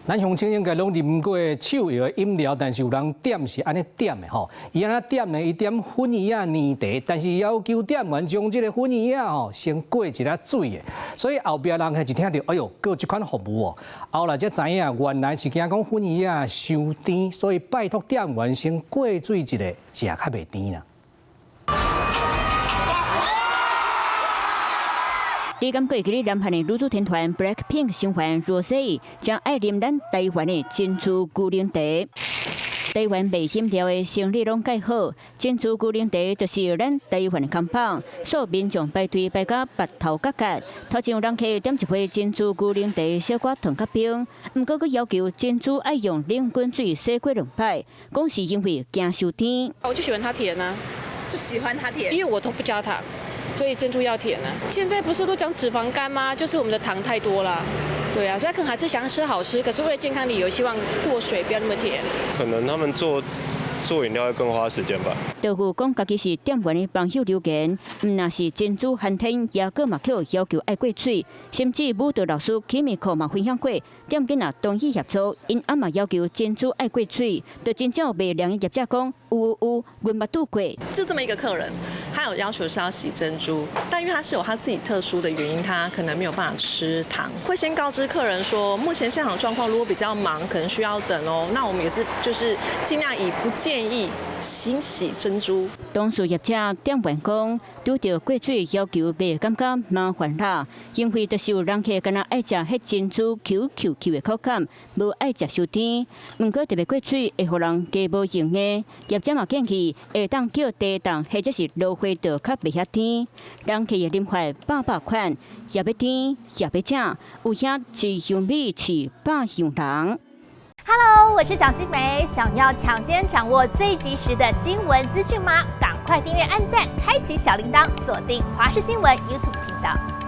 咱鄉親應該攏啉過手搖的飲料，但是有人點是按呢點的吼，伊按怎點呢？伊點粉圓仔奶茶，但是要求店員將這個粉圓仔吼先過一下水的，所以後壁人一聽著，哎喲，閣有這款服務哦。後來才知影，原來是驚講粉圓仔傷甜，所以拜託店員先過水一下，食較袂甜啦。你敢過去南韓的女子天團 BLACKPINK 成員羅莎誠愛啉咱台灣的珍珠龜苓茶。台灣賣飲料的生理攏蓋好，珍珠龜苓茶就是咱台灣的看板，所有民眾排隊排甲腹頭結結。頭前有人客點一杯珍珠龜苓茶，小可糖較冰，毋過閣要求珍珠愛用冷滾水洗過兩擺，講是因為驚傷甜。我就喜歡它甜啊，就喜歡它甜，因為我都不加糖。所以珍珠要甜啊！現在不是都講脂肪肝嗎？就是我們的糖太多了，對啊，所以他可能還是想吃好吃，可是為了健康理由，希望過水不要那麼甜。可能他們做做飲料會更花時間吧。豆腐講家己是店員的朋友留言，毋若是珍珠寒天，也閣嘛去要求愛過水，甚至舞蹈老師 Kimiko 嘛分享過，店家若同意協助，𪜶阿嘛要求珍珠愛過水，就真正有賣涼的業者講有有有，阮捌拄過。就這麼一個客人，他有要求是要洗珍珠，但因為他是有他自己特殊的原因，他可能沒有辦法吃糖，會先告知客人說，目前現場狀況如果比較忙，可能需要等哦。那我們也是就是盡量以不建議先洗珍珠。當事業者店員講，拄著過水要求袂感覺麻煩啦，因為就是有人客敢若愛食彼珍珠 Q Q Q 的口感，無愛食傷甜。毋過特別過水會予人加無用的，業者嘛建議會當叫茶凍或者是蘆花茶較袂遐甜。人客的啉法百百款，也欲甜也欲食，有影一樣米飼百樣人。 Hello，我是蔣新梅，想要搶先掌握最及時的新聞資訊嗎？趕快訂閱、按讚、開啟小鈴鐺，鎖定華視新聞 YouTube 頻道。